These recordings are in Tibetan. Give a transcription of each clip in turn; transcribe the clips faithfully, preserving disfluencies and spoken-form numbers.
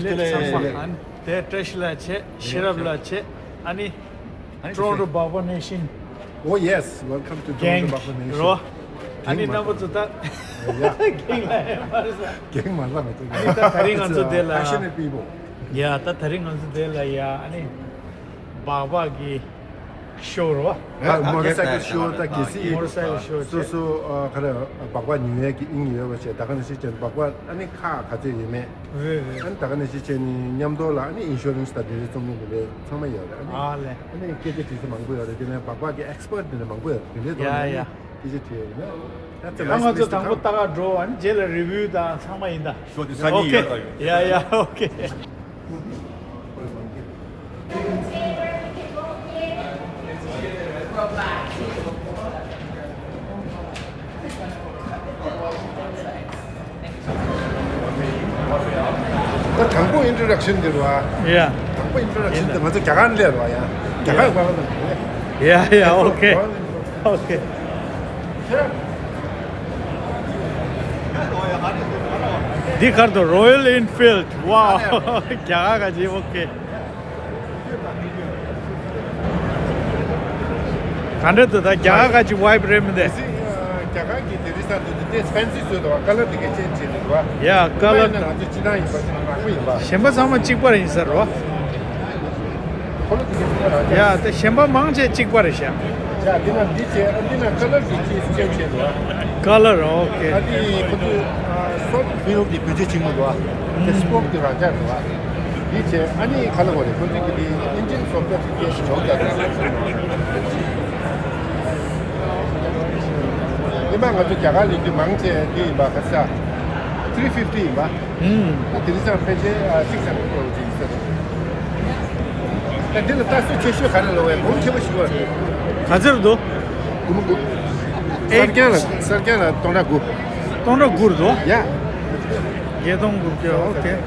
ལེ་ཚང་མ་ཨ་ནི་དེ་བཀྲ་ཤིས་ལགས་བྱས། ཤེས་རབ་ལགས་བྱས། ཨ་ནི་Toronto Bhagwan Nation Oh yes, welcome to Toronto Bhagwan Nation. རོ། ཨ་ནི་རྣམ་པ་ཚོ་ད་ཡ། གེང་ལ་ཡ་མ་རེད་ས། གེང་མ་ལ་མ་ཚོ། ཨ་ནི་ད་ད་རིང་ང་ཚོ་དེ་ལ་Passionate people. ཡ་ད་ད་རིང་ང་ཚོ་དེ་ལ་ཡ་ཨ་ནི་སྦག་སྦག་གི་ཤོ་རོ། ཨ་motorcycle show ད་གལ་སྲིད་motorcycle show སོ་སོ་ཨ་ག་རེ་སྦག་སྦག་ཉོ་ཡས་ཀྱི་དབྱིངས་ཡོད་པ་བྱས། ད་ག་ནང་བཞིན་ཅན་སྦག་སྦག་ཨ་ནི་ཁག་ག་ཚོད་ཡོད་མེད། རེད་རེད། ཨ་ནི་ད་ག་ནང་བཞིན་ཅན་ནི་མཉམ་དུ་ལ་ཨ་ནི་insurance ད་དེ་རིགས་ཚོགས་མི་དེ་འདྲ་ཚང་མ་ཡོད་རེད། ཨ་ནི་ཨ་ལས། ཨ་ནི་སྐད་ཆ་དྲིས་ས་མང་པོ་ཡོད་རེད། དེ་ནས་སྦག་སྦག་གི་expert དེ་འདྲ་མང་པོ་ཡོད་རེད། དེ་འདྲའི་ཐོག་ཡ་ནས་ཡ། སྐད་ཆ་དྲིས་ཡོད་ན་that's a ད་nice ང་ཚོ་place to དང་པོ་come. ལྟ་ག་འགྲོ། ཨ་ནི་རྗེས་ལ་review དང་ཚང་མ་ཡིན་ད། ཤོ་དེ་སང་ཉིན་ཡོད་ད་ཡོད། ཡ་ཡ་okay. ད་དང་པོ་introduction དེ་རེད་བ། ཡ། དང་པོ་introduction དེ་ང་ཚོ་རྒྱ་གར་སླེབས་རེད་བ། ཡ། རྒྱ་གར་བ་ལ་ཡ་ཡ་okay. Okay. འདི་གར་དུ་Royal Enfield. Wow. རྒྱ་གར་ག་ཅི། okay. ག་འདྲ་འདུག་ད་རྒྱ་གར་ག་ཅི་vibe རེད་མི་འདུག་རྒྱ་གར་གྱི་དེ་རིང་སང་དུས་དེ་fancy བཟོས་འདུག་བ། color དེ་གས་change བྱས་འདུག་བ། ཡ་color ང་ཚོ་སྤྱི་བཏང་ཡིན་པ་ཞིག་ནག་པོ་ཡིན་པ། གཞན་པ་ཚང་མ་གཅིག་པ་རེད་ཡིན་ས་རེད་བ། ཁོ་ལོ་དེ་གས་གཅིག་པ་རེད། ཡ་དེ་གཞན་པ་མང་ཆེ་གཅིག་པ་རེད་ཤག་ཡ་འདི་ན་འདི་བྱས། ཨ་འདི་ན་color དེ་གས་change བྱས་འདུག་བ། color okay. ཨ་འདི་ཁོ་ཚོས་ཨ་soft wheel དེ་བེད་སྤྱོད་བྱེད་མི་འདུག་བ། དེ་spoke དེ་རང་འཇགས་འདུག་བ། འདི་བྱས། ཨ་ནི་ག་ལ་གོ་རེད། ཁོ་ཚོས་ཀྱི་དེ་engine software དེ་སྐྱེལ་ཞོག་ད། ཉི་མ་ང་ཚོ་རྒྱ་གར་ལ་དུས་མང་ཆེ་འདི་ཡིན་པ། ག་ས་three fifty ཡིན་པ། ཨུམ། ད་དེ་རིང་སང་ཕལ་ཆེར་six hundred ཅིག་ཡིན་ས་རེད། ད་འདི་ལ་ལྟ་ཚུལ་ཆེ་ཤོས་ག་རེ་ལབ་ཡ་གོང་ཆེ་བ་ཞུ་བ་རེད། ག་ཚོད་འདུག་དགུ་མ་དགུ། གསར་རྐྱང་ལ་གསར་རྐྱང་ལ་སྟོང་ཕྲག་དགུ། སྟོང་ཕྲག་དགུ་རེད་དོ། ཡ། བརྒྱད་སྟོང་དགུ་བརྒྱ། okay.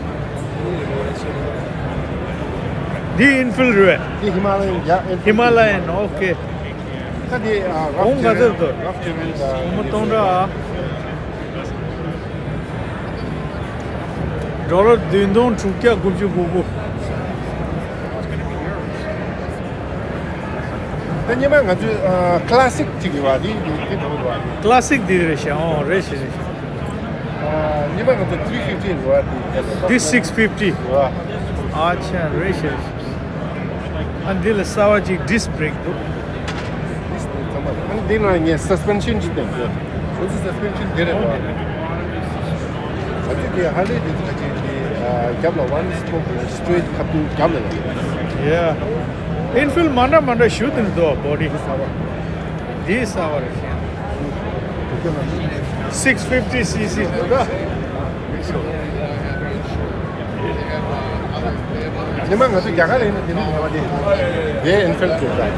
འདི་Enfield རེད། འདི་Himalayan། ཡ། Enfield Himalayan okay. ད་འདི་ཨ་rough གོང་ག་ཚོད་འདུག rough terrain ད་སྟོང་ཕྲག་ཌོ་ལར་བདུན་སྟོང་དྲུག་བརྒྱ་དགུ་བཅུ་གོ་དགུ། ད་སྔོན་མ་ང་ཚོས་ཨ་classic ཅིག་ཡོད་པ། འདི་འདི་འདི་འདྲ་པོ་འདུག་བ། classic འདི་རེད་ཤག་འོ་རེད་ཤག་རེད་ཤག་ཨ་སྔོན་མ་ང་ཚོ་three fifty འདུག་བ། འདི་འདི་six fifty འདུག་བ། ཨ་ཆ་རེད་ཤག་རེད་ཤག་ཨ་འདི་ལ་གསར་པ་ཅིག་disc brake འདུག disc brake ཚང་མ་རེད། ཨ་འདི་ལ་ངས་suspension ཅིག་བསྟན་དགོས། ཁོ་ཚོ་suspension འདི་རེད་བ། ང་ཚོས་དེ་Harley འདི་ཚོ་ཁ་ཅིག་དེ་ཨ་རྒྱབ་ལ་one spoke straight ཁ་ཐུག་རྒྱབ་ལ་ཡོད། Yeah. Enfield མ་འདྲ་མ་འདྲ་ཞུ་དེ་འདུག body འདི་གསར་པ་རེད། six fifty cc འདུག་ད། ཉི་མ་ང་ཚོ་རྒྱ་གར་ལ་ཡིན་ན་དེ་འདྲ་ཡོད་པ་དེ། དེ་Enfield རེད་ད།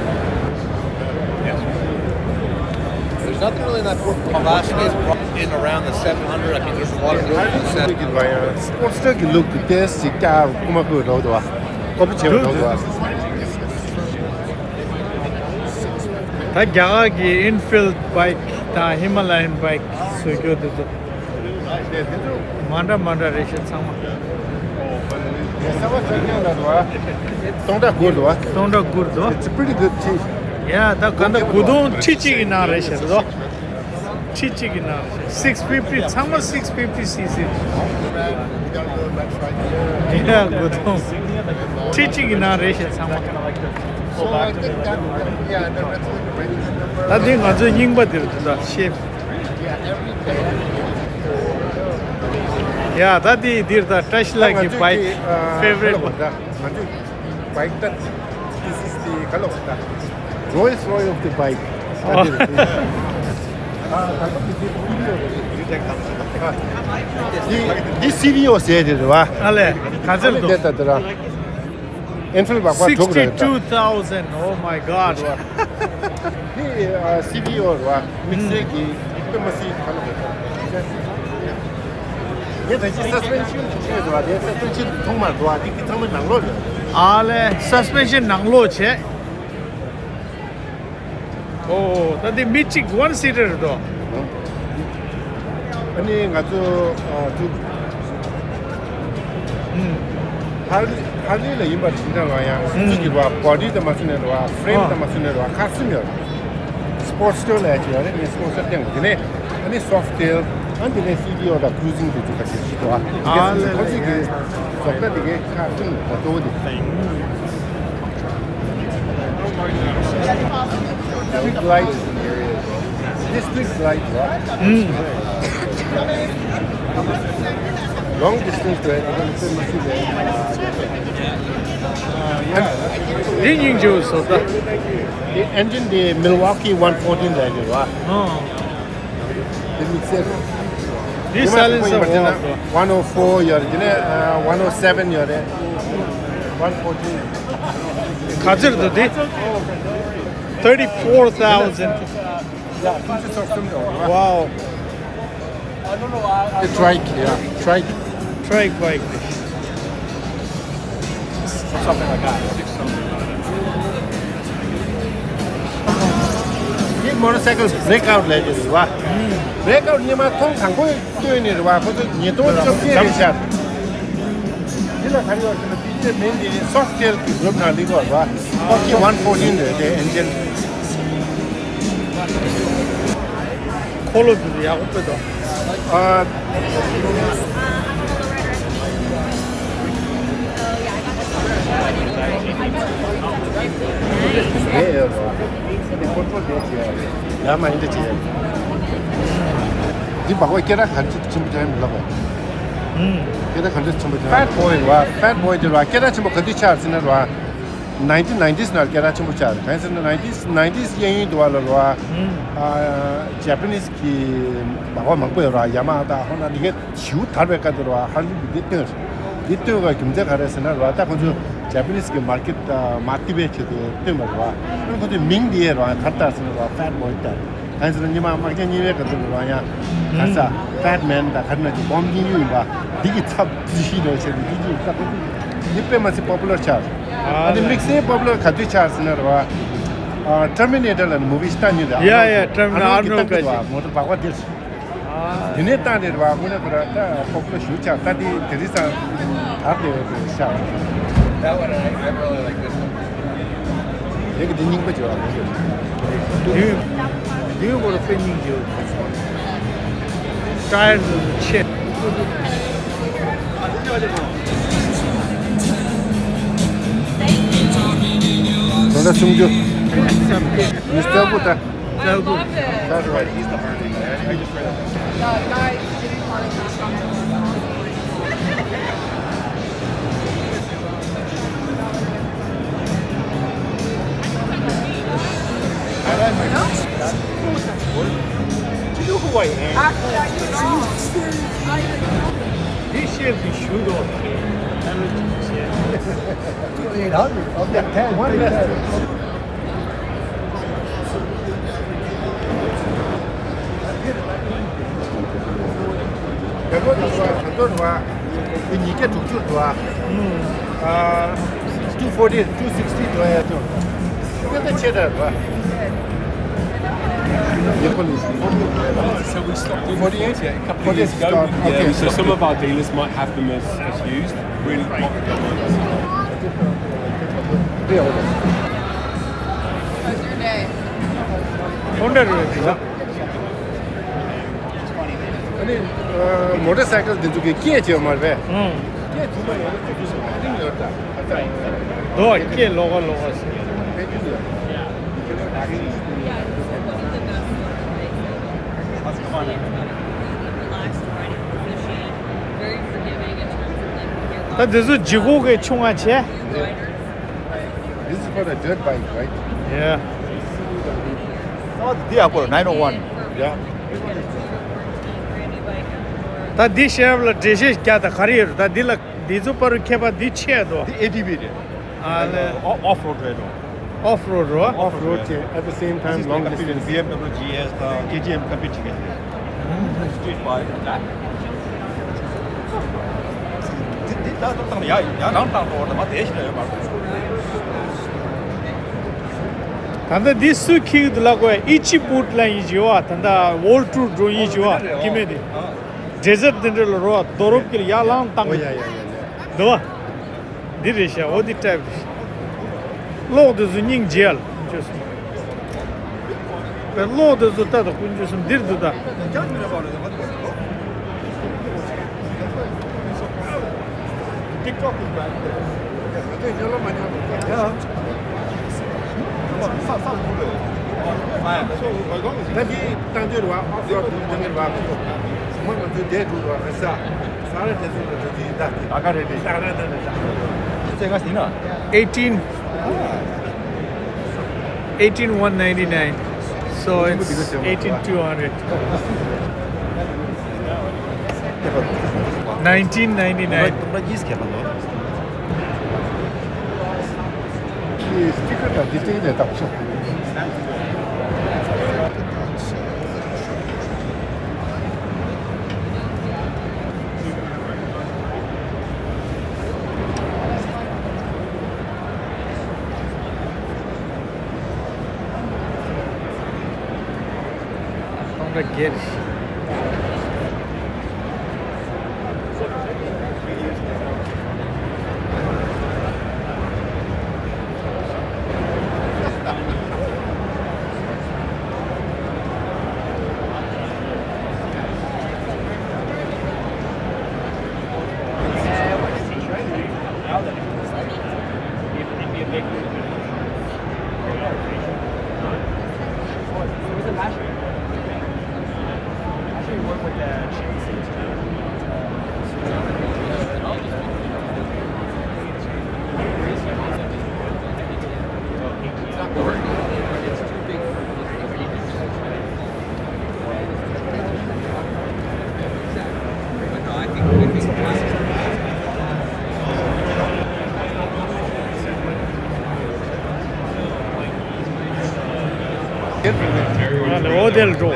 There's nothing really in that fourth quarter. Last game in around the seven hundred. I mean, there's a lot of movement in the center. Sportster གི་look དེ་ཞིག་ཀྱང་ཁུག་མ་ཁུག་རོགས་འདུག་བ། ཀོ་པི་བྱེད་པ་རོགས་འདུག་བ། ད་རྒྱ་གར་གྱི་Enfield bike དང་Himalayan bike བཟོ་རྒྱུ་དེ་ཚོ་མ་འདྲ་མ་འདྲ་རེད་ཤག་ཚང་མ། གསར་པ་གསར་རྐྱང་ལ་འདུག་བ། སྟོང་ཕྲག་དགུ་འདུག་བ། སྟོང་ཕྲག་དགུ་འདུག It's a pretty good cheap. Yeah, ད་ག་འདྲ་དགུ་སྟོང་ཁྲི་གཅིག་གི་ནང་རེད་ཤག་ལོ། ཁྲི་གཅིག་གི་ནང་རེད་ཤག six fifty ཚང་མ་six fifty cc རེད། Yeah དགུ་སྟོང་ཁྲི་གཅིག་གི་ནང་རེད་ཤག་ཚང་མ། ད་འདི་ང་ཚོའི་རྙིང་པ་འདིར་འདུག་ད་ཤེབ། ཡ་ད་འདི་འདིར་ད་བཀྲ་ཤིས་ལགས་ཀྱི་bike favorite ང་ཚོའི་bike ད་this is the ག་ལབ་ད་Rolls Royce of the bike ད་འདིར་འདི་འདི་C V O ཟེར་དེ་རེད་བ། ཨ་ལས་ག་ཚོད་འདུག་ད་ད་ད་ར། Enfield སྦག་སྦག་འགྲོ་གི་རེད་ད། Sixty-two thousand. Oh my God. འདི་ཨ་C V O རེད་བ། དམིགས་བསལ་གྱི་དཔེ་མ་སྲིད་ག་ལ་རེད་ད། ངས་ད་ཅི་suspension ཅིག་བྱས་འདུག་བ། དེ་suspension མཐོང་མ་འདུག་བ། འདི་གི་ཚང་མ་ནང་ལོགས་རེད། ཨ་ལས་suspension ནང་ལོགས་བྱས། ཨོ་ད་འདི་མི་གཅིག་one seater རེད་དོ། ཨ་ནི་ང་ཚོ་ཨ་ཐུག་ཨུམ། ཧར་ལི་ཧར་ལི་ལ་ཡིན་པ་ཞིག་ན་རང་ཡང་ཨུམ། ཚིག་གི་བ་བོ་ཌི་དང་མ་སུ་ནས་ར་བ་ཧྥི་རེམ་ཨ། དང་མ་སུ་ནས་ར་བ་ཁ་གསུམ་ཡོད། སི་པོར་ཊི་སི་ཊར་ལ་ཡ་ཅིག་ཡོད་རེད། ངས་སི་པོར་ཊི་སི་ཊར་སྟེང་དེ་ནས་ཨ་ནི་སོཕ་ཊེལ། ཨ་ནི་དེ་ནས་སི་ཌི་ཨོ་དང་ཀུ་རུ་ཟིང་དེ་ཚོ་ཁ་ཤས་ཤིག་འདུག་ཨ། དེ་ག་ཨ་ཚོ་ལེ་ཁོ་ཚོས་ལེ། གི་བཟོ་ལྟ་དེ་གའི་ཁ་གསུམ་གོ་གཙོ་བོ་དེ། Street light. This street light, right? ཨུམ། Long distance to it, you can still see the འདི་སྙིང་རྗེ་བོ་བཟོ་ལྟ། The engine, the Milwaukee one fourteen རེད་ར། ཨོ། དེ་མིག་སེར། འདི་སའི་ལེན་སར་ཝོ་ལ་འགྲོ། One oh four ཡོད་རེད། དེ་ནས་one oh seven ཡོད་རེད། One fourteen ག་ཚོད་འདུག་འདི། Thirty four thousand. Yeah, two thousand something. Wow. Trike, yeah, trike. Trike bike. Something like that. Six something. འདི་མོ་ཊར་སའི་ཀལ་བྷི་རེག་ཨའུ་ཊི་ལབ་ཀྱི་རེད་བ། བྷི་རེག་ཨའུ་ཊི་སྔོན་མ་ཐེངས་དང་པོ་བཏོན་ནི་རེད་བ། ཁོ་ཚོ་ཉིས་སྟོང་བཅོ་བརྒྱད་རེད་ཤག་འདི་ལ་ག་རེ་ཡོད་ཟེར་ན་དེ་ཡི་མིང་འདི་སོཕ་ཊེལ་གི་གུ་རུབ་ནང་སླེབས་ཀྱི་ཡོད་རེད་བ། ཨོ་ཁེ་ཝན་ཕོར་ཊིན་རེད་དེ་ཨེན་ཇིན། འཁོར་ལོ་དེ་ཚོ་ཡག་པོ་དཔེ་འདུག་ཨ། ཡ་མ་ཡིན་འདི་བྱས། འདི་བག་བག་སྐད་གྲགས་ག་འདྲ་ཆེན་པོ་ཅང་མི་ལབ་པ། ཧུམ། སྐད་གྲགས་ག་འདྲ་ཆེན་པོ་ཅང་། ཕེཊ་བོའི་རེད་བ། ཕེཊ་བོའི་དེ་རེད་བ། སྐད་གྲགས་ཆེན་པོ་ག་དུས་ཆགས་ཟེར་ན་རེད་བ། ནའིན་ཊིན་ནའིན་ཊིས་ནང་སྐད་གྲགས་ཆེན་པོ་ཆགས་རེད། གང་ཡིན་ཟེར་ན་ནའིན་ཊིས་ནའིན་ཊིས་གཡས་གཡོན་དུ་བ་ལ་རེད་བ། ཧུམ། ཨ། ཇ་པ་ནིས་ཀྱི་བག་བག་མང་པོ་ཡོད་རེད་བ། ཡ་མ་ཧ་དང་ཧོན་ཌ་འདི་གའི། བྱིའུ་དར་བའི་སྐབས་དེར་བ་ཧར་ལི་གིས་འདི་བཏོན། འདི་བཏོན་པའི་རྒྱུ་མཚན་ག་རེ་ཟེར་ན་ར་ད་ཁོ་ཚོས་ཇ་པ་ནིས་ཀྱི་མར་ཀེཊ་མ་བཏུལ་བའི་ཆེད་དུ་བཏོན་པ་རེད་བ། ཨ་ཁོ་ཚོས་མིང་འདི་ཡས་ར་ག་རེ་བཏགས་ཟེར་ན་ར་ཕེཊ་བོའི་བཏགས། གང་ཟེར་ན་སྔོན་མ་དམག་ཆེན་གཉིས་པའི་སྐབས་དེར་ར་ཡང་ག་ས་ཕེཊ་མེན་དང་ག་རེ་ན་ཅིག་སྦོམ་སྙིང་རུས་ཡིན་པ་འདི་གི་ཚབ་ཅིག་ཤི་རོགས་བྱས་ཏེ་འདི་གི་ད་ཁོ་ཚོས་འདི་དཔེ་མ་སྲིད་པོ་པུ་ལར་ཆགས། ཨ་ནི་དམིགས་བསལ་པོ་པུ་ལར་ག་དུས་ཆགས་ཟེར་ན་ར་བ། ཊར་མི་ནེ་ཊར་ལ་མུ་བི་ཞིག་ལྟ་མྱོང་རེད། ཡ་ཡ། ཊར་མི་ནེ་ཊར། ཨ་ནོལ་ཌི་ཀི་ལྟ་གི་འདུག་བ། མོ་ཊ་སྦག་སྦག་འདིར། དེ་ནས་བཏང་ནས་རེད་བ། དངོས་གནས་ཁོ་རང་ད་ཁོག་པ་ཞུ་ཆག་ད་དེ་དེ་རིང་སང་ད་དེ་དེ་ཤག That one, I, I really like this one. ཡ་གི་དེ་རྙིང་པ་བྱས་བ། དེ་དེ་བོར་དཔེ་རྙིང་རྗེ་བོ། ཊ་ཡར་ཆེ། ད་ལྟ་སུམ་ཅུ། མི་སྟབས་པོ་ད། That's right. He's the artist. I just read it. I like my. Do you know who I am? Actually, I do not. This year we should all. Two eight hundred. Okay, ten. One ten. རྒྱ་གར་དང་བ་ག་ཚོད་རེད་བ། དེ་ཉིས་བརྒྱ་དྲུག་ཅུ་རེད་བ། ཨ། two forty, two sixty འགྲོ་ཡ་ཅོ། དེ་ད་ཆེ་དྲགས་རེད་བ། ཡེ་ཁོ་ནི། So we stopped in forty-eight, yeah, a couple of years ago. Forty-eight stop. Yeah, okay, so some of our dealers might have them as, as used. Really popular ones. How's your day? ཨ་ནི་མོ་ཊར་སའི་ཀལ་འདི་ཚོ་གི་སྐད་ཅིག་ཡོད་མ་རེད་པས། ཨང་། སྐད་ཐུབ་མ་ཡོང་ན་ཁྱོད་ཚོ་ཨ་རིང་ཡོད་ད། ཨ་ཙི། དོ་སྐད་ལོག་ག་ལོག་ག་ཟེར། ཕན་ཚུན་ཡོད། ད་འདི་ཚོ་ལྗིད་ཁོག་གི་ཆུང་ང་བྱས། This is for the dirt bike, right? Yeah. Oh, the Diablo nine oh one. Yeah. ད་འདི་ཤེབ་ལ་འགྲེལ་བཤད་རྒྱག་ད་ག་རེ་ཡོད་རེད། ད་འདི་ལ་འདི་ཚོ་པར་ཁྱད་པར་འདི་ཆེ་འདུག་འདི་ཨེ་ཊི་བི་རེད། ཨ་ལེ། ཨོ་ཨོཕ་རོཌ་རེད་འགྲོ། ཨོཕ་རོཌ་རོ། Off-road, yeah. At the same time, long distance. བི་ཨེམ་ཌབ་ལུ་ཇི་ཨེས་དང་ཀེ་ཊི་ཨེམ་ཀམ་པི་ཊི་བྱེད་མཁན་རེད། Street bike. འདི་འདི་ད་ད་ད་ཡ་ཡ་རང་བཏང་འགྲོ་བ་ད་མ་དེ་ཞིག་ཡོད་མ་རེད། ད་ལྟ་འདི་སུས་ཁྱེར་གི་འདུག་ལབ་དགོས། ཨི་ཆི་བྷུ་ཊི་ལབ་ཡིན་ཞུ་བ། ད་ལྟ་ཝོལ་ཊུ་འགྲོ་ཡིན་ཞུ་བ། ཨོ་ཀི་མེད་དེ། ཨ། ཌེ་ཛར་ཊི་དེ་འདྲ་ལ་རོ་རྡོ་རུབ་ཀྱི་ལ་ཡར་ལངས་བཏང་གི་འདུག་འདུག་བ། འདི་རེད་ཤག་འོ་འདི་ཊའིབ་རེད་ཤག་གློག་དེ་ཚོ་སྙིང་རྗེ་ཡ་ལ་ཀུན་སྤྱོད་གསུམ། པའི་གློག་དེ་ཚོ་ལྟ་དང་ཀུན་སྤྱོད་གསུམ་འདིར་འདུག་ད། ད་འདི་བཏང་འདོད་རེད་བ། ཨོ་ཕི་རོཌ་འདི་བཏང་འདོད་རེད་བ། ཁོ་མོ་ང་ཚོའི་འདས་འགྲོ་རེད་བ། རེད་ས། ས་ར་དེ་ཚོ་ལ་འགྲོ་རྒྱུ་ཡིན་ད། ད་ག་རེད་པས། ད་ར་ད་ར་ད། ཚེ་ག་ཟིན་ན། eighteen eighteen one ninety-nine, so it's eighteen two hundred. nineteen ninety-nine. སི་ཊི་ཀར་དང་འདི་སྟེང་ནས་བཏགས་ཤོག་སྟོང་ཕྲག་བརྒྱད། ཨོ་དེ་ལ་འགྲོ།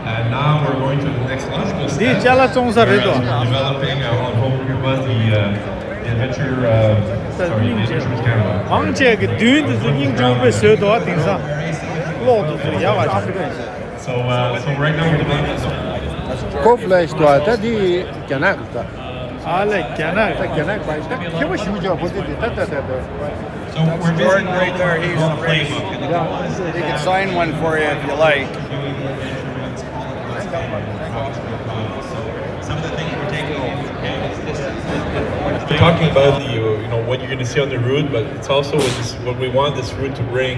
And now we're going to the next logical འདི་step. ཅ་ལག་བཙོང་ས་རེད་དོ། We're actually developing, uh, on home was the, uh, the adventure, uh, sorry, the adventure camera. མང་ཆེ་གི་མདུན་དུ་སྙིང་རྗེ་པོ་བཟོས་འདུག་དེང་སང་གློག་དུ་ཚུར་ཡག་པ་ཞིག་ཀོ་ཕི་ལེ་ཤི་དུ་ད་འདི་རྒྱ་ནག་གི་ད། ཨ་ལས་རྒྱ་ནག་ད་རྒྱ་ནག་པ་ད་ཁྱེད་པ་ཞུ་ཅོག་པོ་དེ་དེ་ད་ད་ད་ད། So we're Jordan right there, he's the original playbook. And the yeah. He can sign one for you if you like. Some of the things we're taking in, okay, it's, it's, it's, it's We're talking about the, you know, what you're going to see on the route, but it's also what, this, what we want this route to bring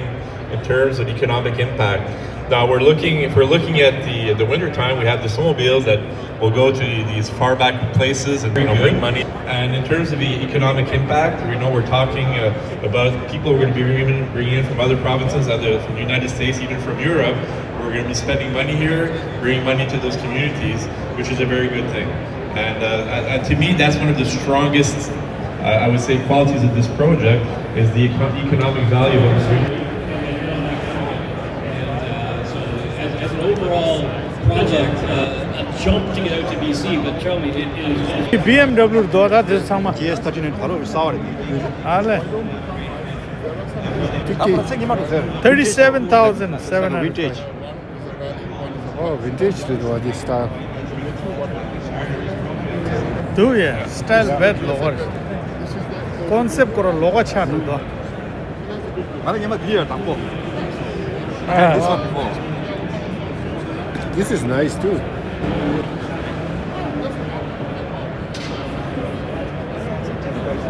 in terms of economic impact. Now we're looking, if we're looking at the the winter time, we have the snowmobiles that will go to these far back places and, you know, bring money. And in terms of the economic impact, we know we're talking, uh, about people we're going to be bringing, bringing in from other provinces, other from the United States, even from Europe. We're going to be spending money here, bringing money to those communities, which is a very good thing. And, uh, and, and to me, that's one of the strongest, uh, I would say, qualities of this project is the eco- economic value of this region. And, uh, so as, as an overall project, uh, a jump to get out to B C, but tell me, it is. B M W རྡོ་ད་དེ་ཚང་མ། G S thirty nine ཕ་རོ་ས་བར་ཨ་ལས། ད་ཚེ་ཉི་མ་འགྲོ་ཟེར། Thirty seven thousand seven hundred. Vintage. ཨོ་ཝིན་ཊེཇ་རེད་འདུག་བ་འདི་སི་ཊལ། འདུག་ཡ། སི་ཊལ་བེད་ལོག་པ་རེད། ཀོན་སེབ་སྐོར་ལོག་པ་ཆགས་འདུག་དོ། ང་ལ་ཉི་མ་འདི་ཡ་དང་པོ། ཨ། This one before. This is nice too.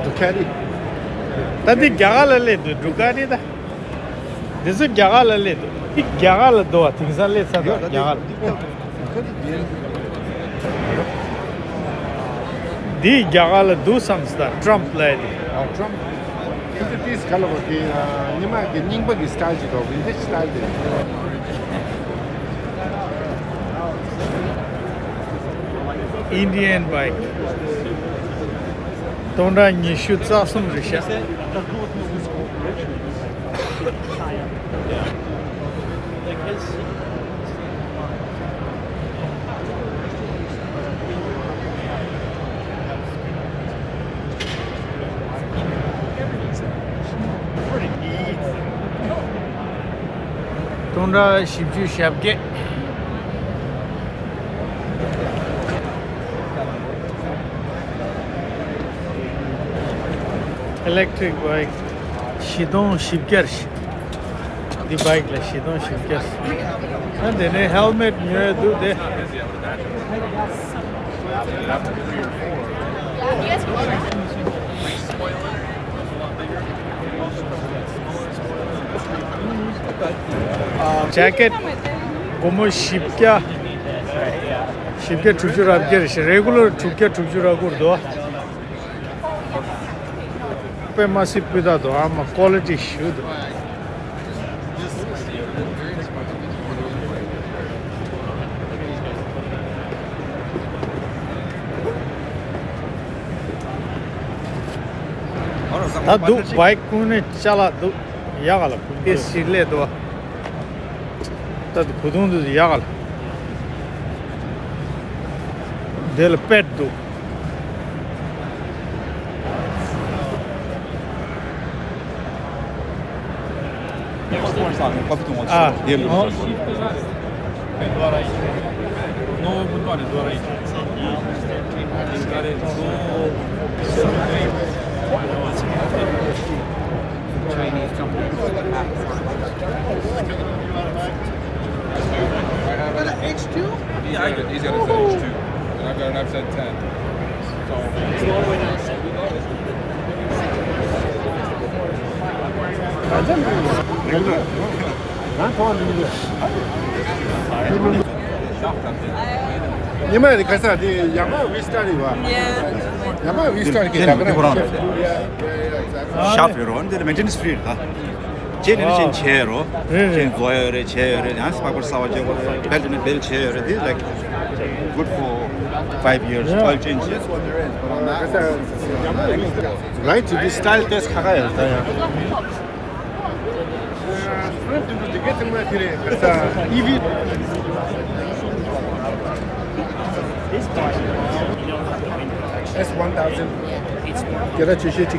Ducati. ད་འདི་རྒྱ་གར་ལ་སླེབས་འདུག Ducati་ད། འདི་ཚོ་རྒྱ་གར་ལ་སླེབས་འདུག་འདི་རྒྱ་གར་ལ་འདུག་བ། དེང་སང་སླེབས་ཚར་འདུག་རྒྱ་གར་ལ། འདི་རྒྱ་གར་ལ་འདུག་བསམ་སྟ་ཊམ་ལ་ཡ་དེ། ཨ་ཊམ། ཁྱོད་ཚོ་ཏིས་ག་ལ་བ་དེ་ཉི་མ་གི་རྙིང་པ་གི་སི་ཊལ་ཅིག་འདུག་ཝིན་ཊེཇ་སི་ཊལ་དེ། Indian bike. སྟོང་ཕྲག་ཉི་ཤུ་རྩ་གསུམ་རེད་ཤག་སྟོང་ཕྲག་བཞི་བཅུ་ཞེ་བརྒྱད། Electric bike བཞི་སྟོང་བཞི་བརྒྱ། འདི་bike ལ་བཞི་སྟོང་བཞི་བརྒྱ། ཨ་དེ་ནས་helmet ཉོས་འདུག་དེ། Jacket སྒོར་མོ་བཞི་བརྒྱ། བཞི་བརྒྱ་དྲུག་ཅུ་རེ་བརྒྱད་རེད་ཤག regular དྲུག་བརྒྱ་དྲུག་ཅུ་རེ་དགུ་རེད་འདུག་དཔེ་མ་སྲིད་སྤུས་དག་འདུག་ཨ་མ་quality ཞུ་འདུག་ད་འདུག bike ཀུན་ནས་ཅ་ལག་འདུག་ཡག་ག་ལ་ཀུན་ཏེ་ཞིག་ལས་འདུག་ད་དུ་བུ་དུང་དུ་ཡག་ག་ལ། དེ་ལ་པེད་འདུག་ཨ། ཨོ། Chinese company. Got an H two? Yeah, I got, he's got his own H two. And I've got an F Z ten. So, ཉི་མ་རེ་ཁ་སང་དེ་ཡ་མ་ཝི་སི་ཊ་རེད་བ། ཡ་མ་ཝི་སི་ཊ་རེད་ཀྱི་ད་ག་རང་ཤོབ་རེད་རོ། འདི་ལ་མེན་ཊེ་ནེན་སི་ཕི་རི་རེད་ད། ཅེ་ནི་ཅེན་བྱས་རོ། རེད་རེད། ཅེན་བཟོ་ཡོད་རེད་བྱས་ཡོད་རེད། ཡང་སྤག་པར་གསར་པ་བྱས་པ་རེད། བེལ་ཊི་ནི་བེལ་བྱས་ཡོད་རེད། འདི་like good for five years. Yeah. Oil change. Right, the style test ཁ་ཁ་ཡོད་ད་ཡང་། S one thousand.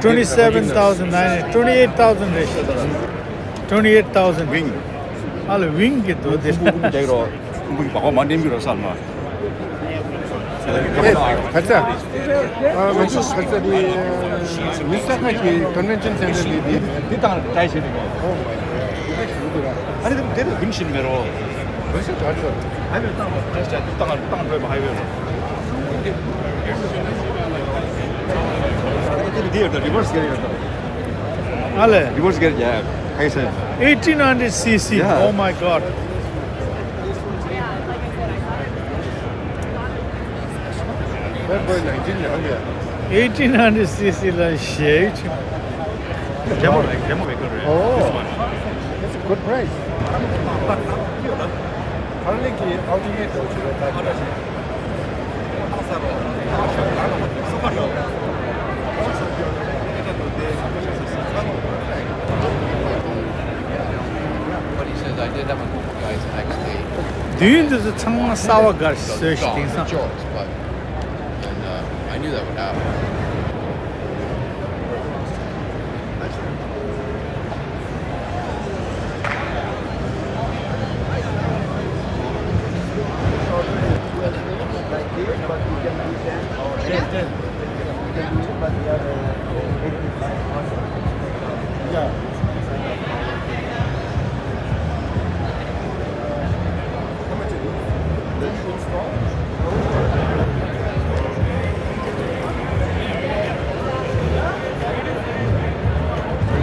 Twenty seven thousand nine, twenty eight thousand རེད། Twenty eight thousand. Wing. ཨ་ལ་ཝིང་གི་འདུག་དེ། ཀུམ་ཀུམ་རྒྱག་རོགས། ཀུམ་ཀུམ་གྱི་བག་བག་མ་འདེམ་གྱི་རོགས་བསམ་ན། ཨེ་ཁ་ཚ། ཨ་ང་ཚོ་ཁ་ཚ་དེ་མི་ས་ཁ་གི་convention center དེ་དེ་དེ་དང་ཏྲའི་བྱེད་དེ་གོ། Oh my god. ཨ་ནི་དེ་དེ་ཝིང་ཤིན་མེ་རོ། ཝིང་ཤིན་ག་ཚོད། ཧའི་ཝེ་དང་ཏྲའི་བྱེད་དེ་དང་དང་འགྲོ་བ་ཧའི་ཝེ་རོ། དེ་དེ་ཡོད་ད་རི་བར་སི་ག་རེ་ཡོད་ད། ཨ་ལེ། རི་བར་སི་ག་རེ་ཡ། ཧའི་སེ། Eighteen hundred C C. Yeah. Oh my god. Eighteen hundred C C ལ་ཞེས། Demo, demo vehicle, right? Oh. This one. That's a good price. Currently, the ultimate དུས་འདི་ཚོ་ཚང་མ་གསར་བ་འགའ་ཞིག་བཟོས་ཤིག་དེང་སང་།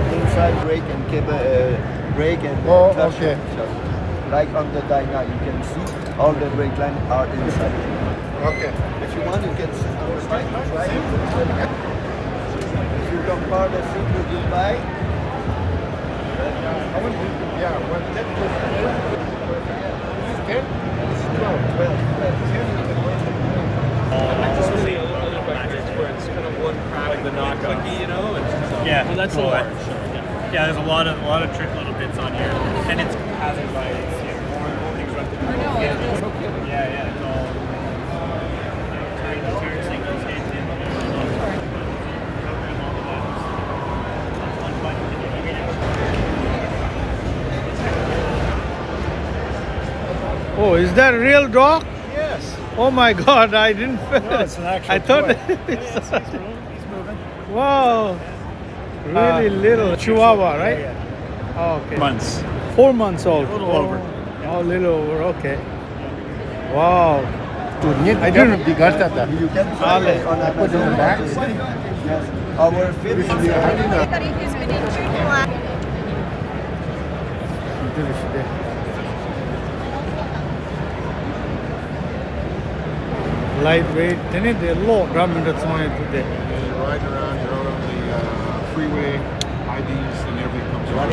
Inside brake and cable, uh, brake and, uh, Oh, clutch, okay. So, like on the Dyna, you can see all the brake line are inside. Okay. If you want, you can sit on the bike, try. If you compare the seat with your bike, I want to, yeah, one ten. This is ten? This is twelve. Twelve, twelve. Ten is the one. Like this was the old magic where it's kind of one crab in the knockoff, you know? And yeah, well, that's a large. Yeah, there's a lot of, a lot of trick little bits on here, and it's hazard by it's, you know, more, more things run through the road. Yeah, yeah, it's all. Oh, is that a real dog? Yes. Oh my God, I didn't feel it. No, it's an actual I thought toy. It's, it's, it's moving. Wow. Really little chihuahua, right? Oh, okay. Months. Four months old. A little over. Oh, a little over. Okay. Wow. I don't know. You can put it on the back. Our fifth. Lightweight. དེ་ནས་དེ་གློག་འདྲ་མི་འདྲ་བཙོང་ཡས་འདུག་དེ། Riding around, you're out on the uh, freeway, I Ds and everything comes on.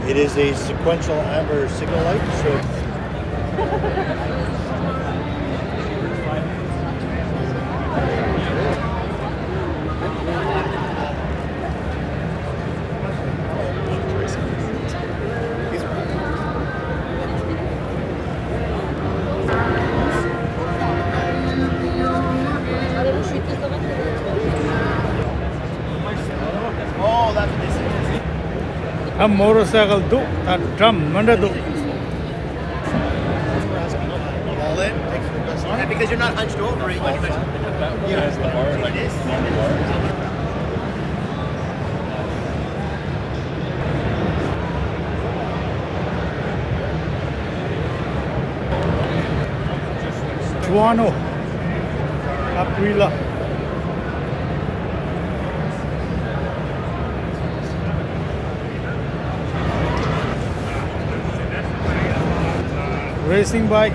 It is a sequential amber signal light, so ད་མོ་ཊར་སའི་ཀལ་འདུག་ད་ཌམ་མི་འདྲ་འདུག Because you're not hunched over it. Yeah. Toronto, Aquila. Racing bike.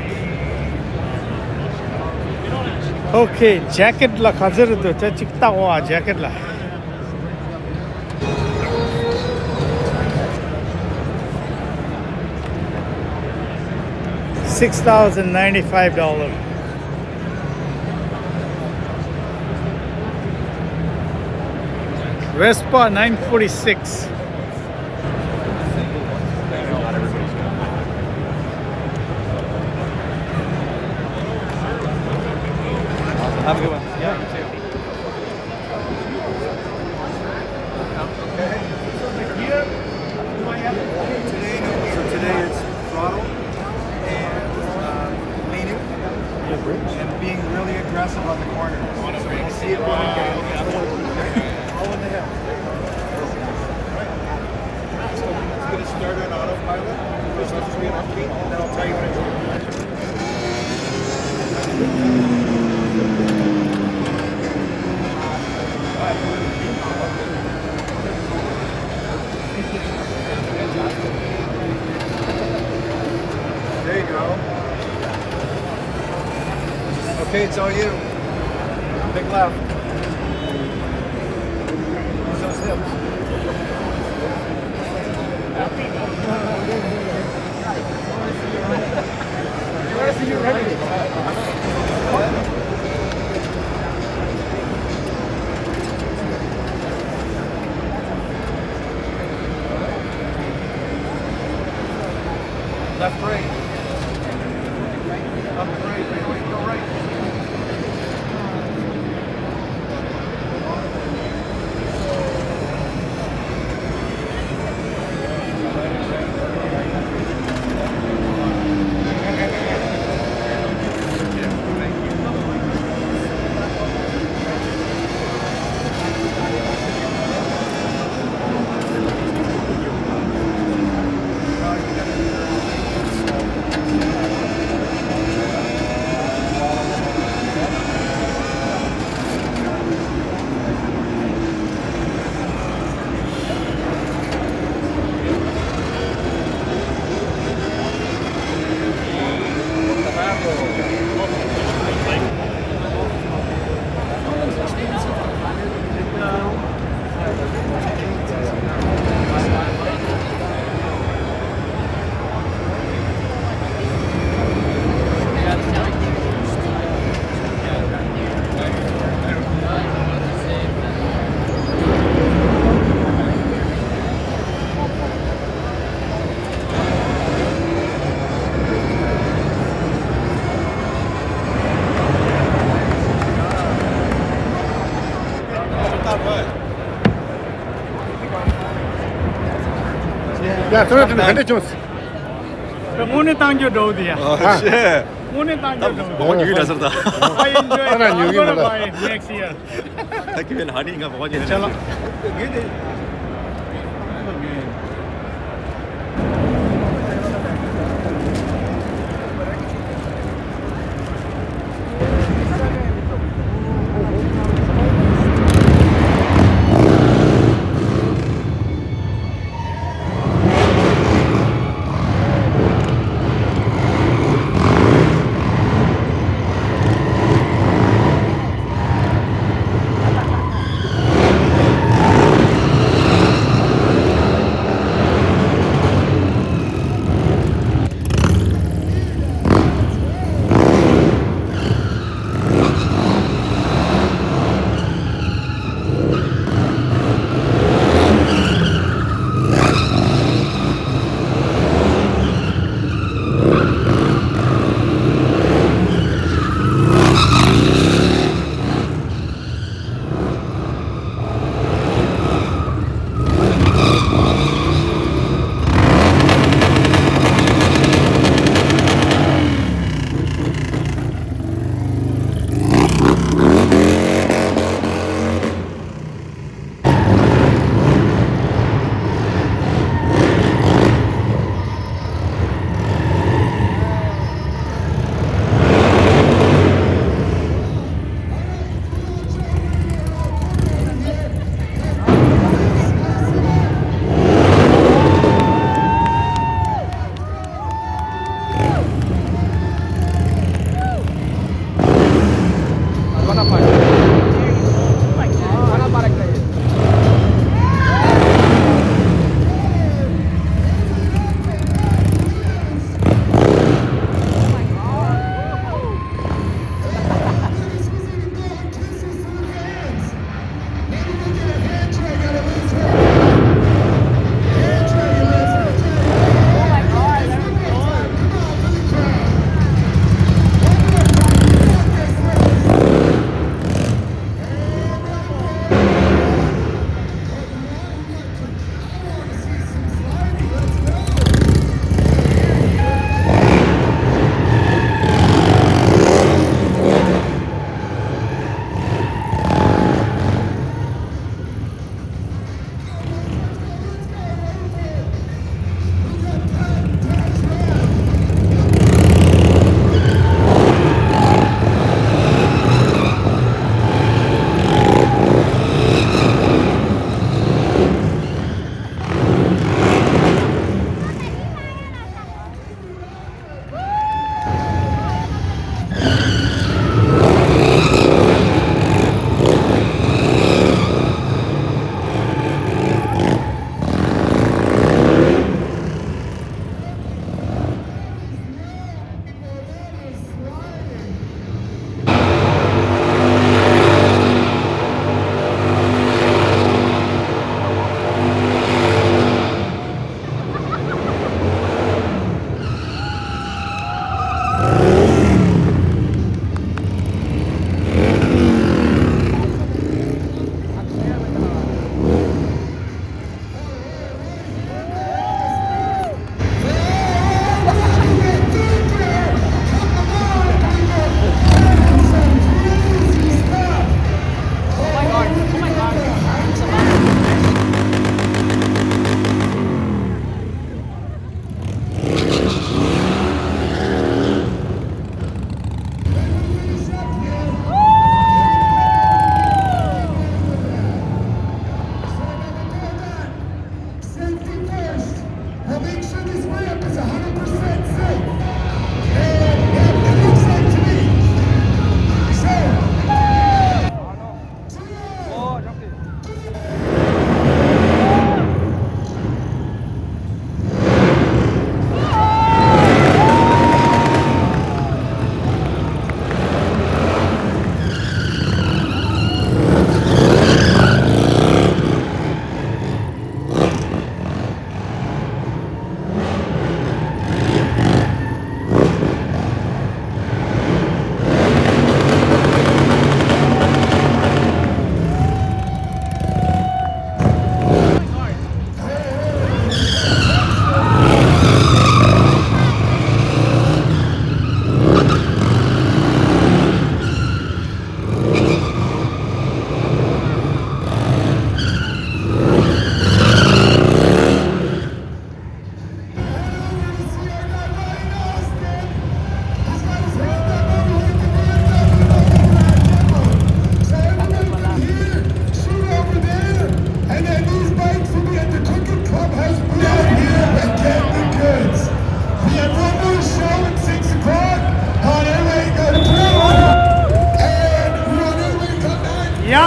Okay, jacket ལ་ག་ཚོད་རེད་འདུག་ཅ་གཅིག་བལྟ་གོ་ཨ་jacket ལ། Six thousand ninety-five dollars. Vespa nine forty-six. Have a good one. Yeah, you too. So today it's throttle and uh, leaning and being really aggressive on the corner. So we'll see if we can. All in the hip. So it's going to start on autopilot. First, it's going to be an upbeat, and then I'll tell you when it's. There you go. Okay, it's all you. Big left. Use those hips. Left, right. Up and right, right, right, go right. ཡ་ཚོ་ན་དེ་ནི་ག་འདྲ་བྱུང་། དངོས་གནས་བཏང་རྒྱུ་འགྲོ་འདི་ཡ། ཨ་ཤེ། དངོས་གནས་བཏང་རྒྱུ་དང་། བ་ཉོ་གི་ར་སར་ད། I enjoy. I enjoy. I'm gonna buy it next year. Thank you very much.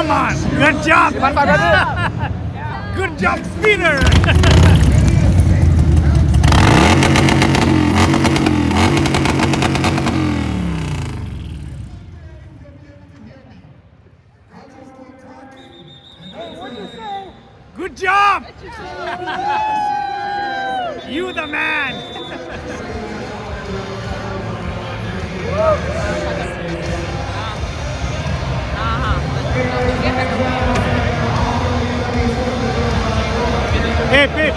Good job. Good job, Peter. Good job. You the man. Hey, Pete,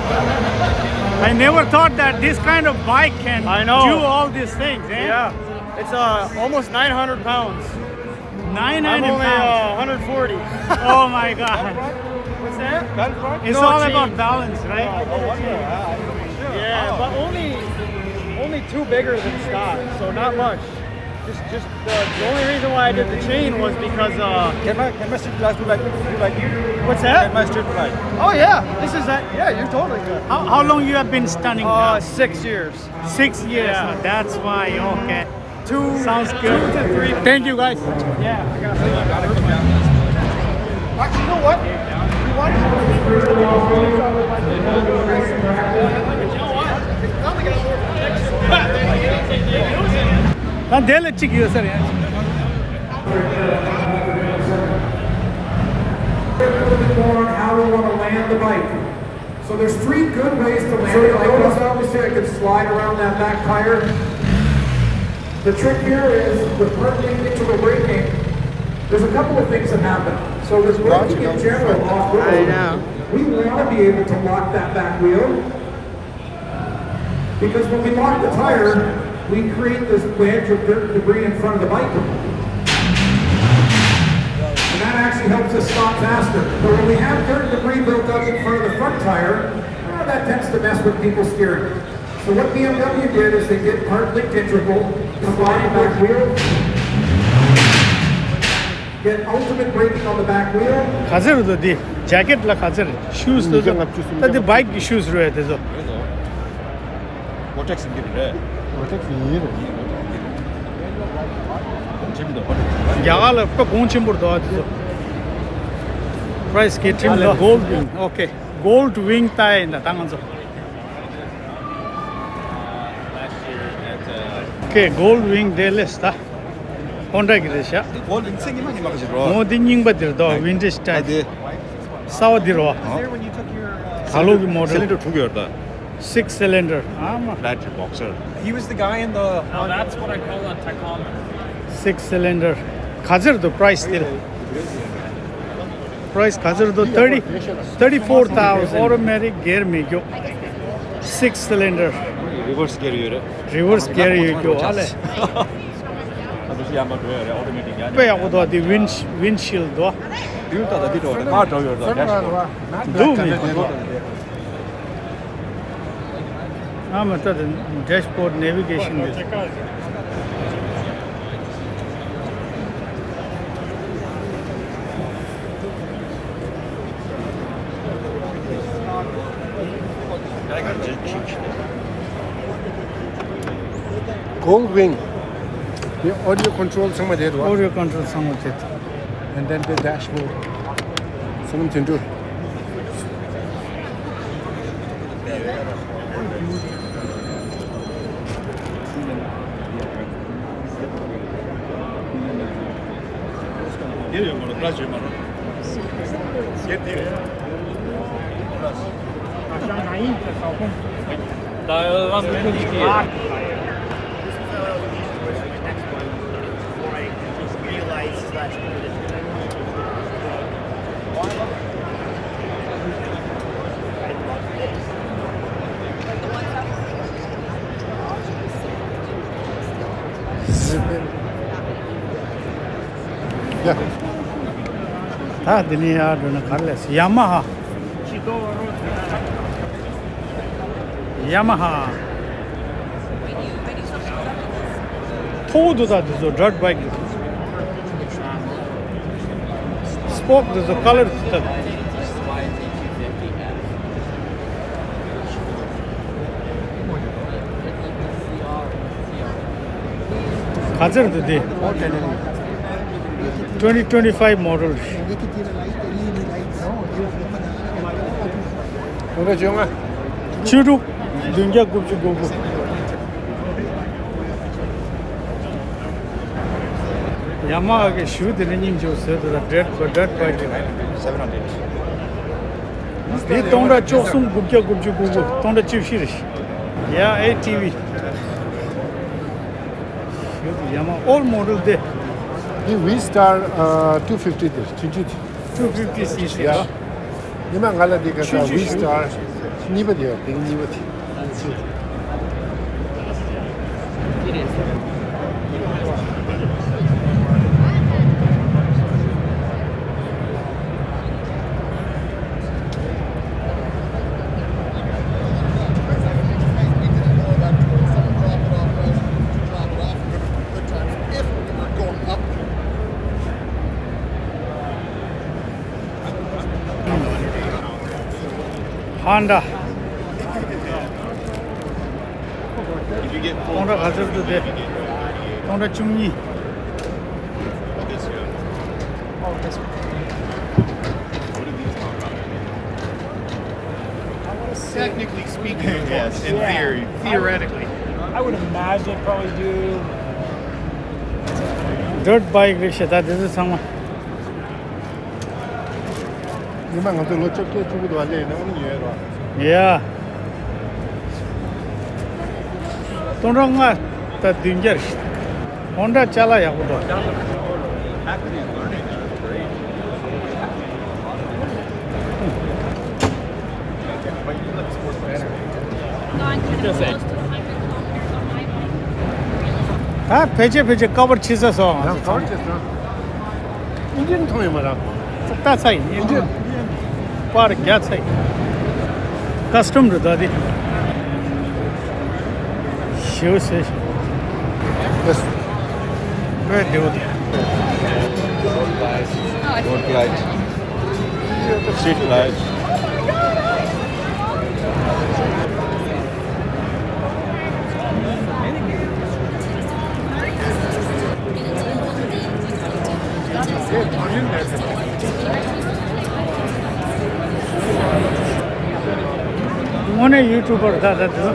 I never thought that this kind of bike can I know. Do all these things, eh? Yeah, it's uh, almost nine hundred pounds. I'm nine hundred only pounds. Uh, one hundred forty. Oh my God. What's that? It's all about balance, right? Yeah, but only only two bigger than Scott, so not much. Just, just the, the only reason why I did the chain was because uh. Can my, can my street glass do like, do like you? What's that? Can my street glass? Oh yeah, this is that. Yeah, you're totally good. How, how long you have been standing? Uh, now? Six years. Six years. Yeah. That's why. Okay. Two. Sounds good. Two to three. Thank you, guys. Yeah. Actually, you know what? We want ད་དེ་ལ་གཅིག་ཡོད་ས་རེད། How we want to land the bike. So there's three good ways to land. So you'll notice, obviously, I can slide around that back tire. The trick here is with hard linked interval braking, there's a couple of things that happen. So with braking in general off-road, we want to be able to lock that back wheel. Because when we lock the tire, we create this wedge of dirt and debris in front of the bike. And that actually helps us stop faster. But when we have dirt and debris built up in front of the front tire, well, that tends to mess with people's steering. So what B M W did is they did hard linked interval combined with wheel. Get ultimate braking on the back wheel. ག་ཚོད་རེད་འདུག་འདི། ཇེ་ཀེཊ་ལ་ག་ཚོད་རེད། ཤུ་ཟི་དེ་ཚོ། ད་འདི་བྷའིཀ་གི་ཤུ་ཟི་རེད་དེ་ཚོ། ཝོ་ཊེག་སི་འདི་རེད། ཝོ་ཊེག་སི་ཡིན་རེད། རྒྱ་གར་ལ་དཔེ་གོང་ཆེན་པོ་རེད་འདུག་ཨ་དེ་ཚོ། པ་རའི་སི་གི་ཁྲིམས་འདུག Gold Wing. Okay. Gold Wing ལྟ་ཡིན་ད་ད་ང་ཚོ། Okay, Gold Wing དེ་ལས་ད། ཧོན་ཌ་གི་རེད་ཤག Gold Wing ཚེ་ཉི་མ་ཉི་མ་ག་ཞིག་རོ། འོ་འདི་རྙིང་པ་འདིར་དོ། Vintage type. གསར་བ་འདི་རོ། ད་ལོ་གི་མོ་ཌེལ། སི་ལིན་ཌར་དྲུག་ཡོད་ད། Six cylinder. ཨ་མ། Flat boxer. He was the guy in the. Now that's what I call a tachometer. Six cylinder. ག་ཚོད་རེད་འདུག་པ་རའི་སི་དེ། པ་རའི་སི་ག་ཚོད་རེད་འདུག thirty, thirty four thousand. Automatic gear མི་རྒྱུ། Six cylinder. Reverse gear ཡོད་རེད། Reverse gear ཡོད་རྒྱུ་ཨ་ལས། ཨ་དེ་ཡང་མ་འགྲོ་ཡོད་རེད། ཨོ་ཊོ་མེ་ཊིག་ཡང་དཔེ་ཡག་པོ་འདུག་དེ་ཝིན་ཝིན་ཤིལ་འདུག་དེ་ད་ལྟ་འདི་འགྲོ་རེད། ཁ་འགྲོ་ཡོད་རེད། ཌེཤ་བྷོཌ་འདུག་མི་འདུག་ཨ་མ་ད་དེ་ཌེཤ་བྷོཌ་ནེ་བི་གེ་ཤིན་འདི། Gold Wing. The audio control ཚང་མ་དེ་རེད་བ། Audio control ཚང་མ་དེ། And then the dashboard. ཚང་མ་དེ་འདྲ། འདིར་ཡོད་མ་རེད། ཀ་ལ་ཅི་ཡོད་མ་རེད། ཡེ་དེ་རེད། ད་ལམ་ཀུན་གྱི། ད་འདི་ནས་ཡར་འགྲོ་ན་ག་རེ་ལས། ཡ་མ་ཧ། ཡ་མ་ཧ། མཐོ་བོ་འདུག་ད་འདི་ཚོ་ཌར་ཊི་བྷའིཀ་འདུག་སི་པོག་འདི་ཚོ་ཀ་ལར་འདུག་ད། ག་ཚོད་རེད་འདུག་འདི། twenty twenty-five model. གོང་ཚད་བཅོ་ལྔ། བཅུ་དྲུག་བདུན་བརྒྱ་དགུ་བཅུ་གོ་དགུ། ཡ་མ་ཧ་གི་ཞུ་དེ་ནི་སྙིང་རྗེ་བཟོས་དེ་ལ་འདྲེད་པ་འདྲེད་པ་གི། འདི་སྟོང་ཕྲག་བཅུ་གསུམ་དགུ་བརྒྱ་དགུ་བཅུ་གོ་དགུ། སྟོང་ཕྲག་བཅུ་བཞི་རེད། ཡ་ཨེ་ཊི་བི། ཞུ་དེ་ཡ་མ་ཨོལ་མོ་ཌེལ་དེ། འདི་V Star two fifty དེ་ཆུང་ཆུང་དེ། two fifty cc ཡ། ཉི་མ་ང་ལ་འདི་ག་ས་V Star གཉིས་པ་དེ་ཡ། དེ་གཉིས་པ་དེ། ཧོན་ཌ། སྟོང་ཕྲག་ག་ཚོད་འདུག་དེ། སྟོང་ཕྲག་བཅུ་གཉིས། Technically speaking, of course. In theory, theoretically. I would imagine probably do. Dirt bike རེད་ཤག་ད་དེ་ཚོ་ཚང་མ། ཉི་མ་ང་ཚོ་ལོ་བཅོ་བརྒྱད་བཅུ་དགུ་དུ་བ་ལས་ན་ཨ་ནི་ཉོས་རོགས། ཡ། སྟོང་ཕྲག་ལྔ་དང་བདུན་བརྒྱ་རེད། ཧོན་ཌ་ཅ་ལག་ཡག་པོ་འདུག་ད་ཕལ་ཆེར་ཕལ་ཆེར་ཀ་བར་བྱེད་ས་སོང་། ཡང་ཀ་བར་བྱེད་ས། ཨིན་ཇིན་མཐོང་ཡོད་མ་རེད། ད་ཚ་ཡིན། ཨིན་ཇིན་པར་རྒྱག་ཚ་ཡིན། ཀ་སི་ཊམ་རེད་ད་དེ། ཞེའུ་ཟེར། ལགས། དཔེ་བདེ་བོ་དེ། Road light. Street light. དངོས་གནས་ཡུ་ཊུབ་པར་ད་ད་དུ།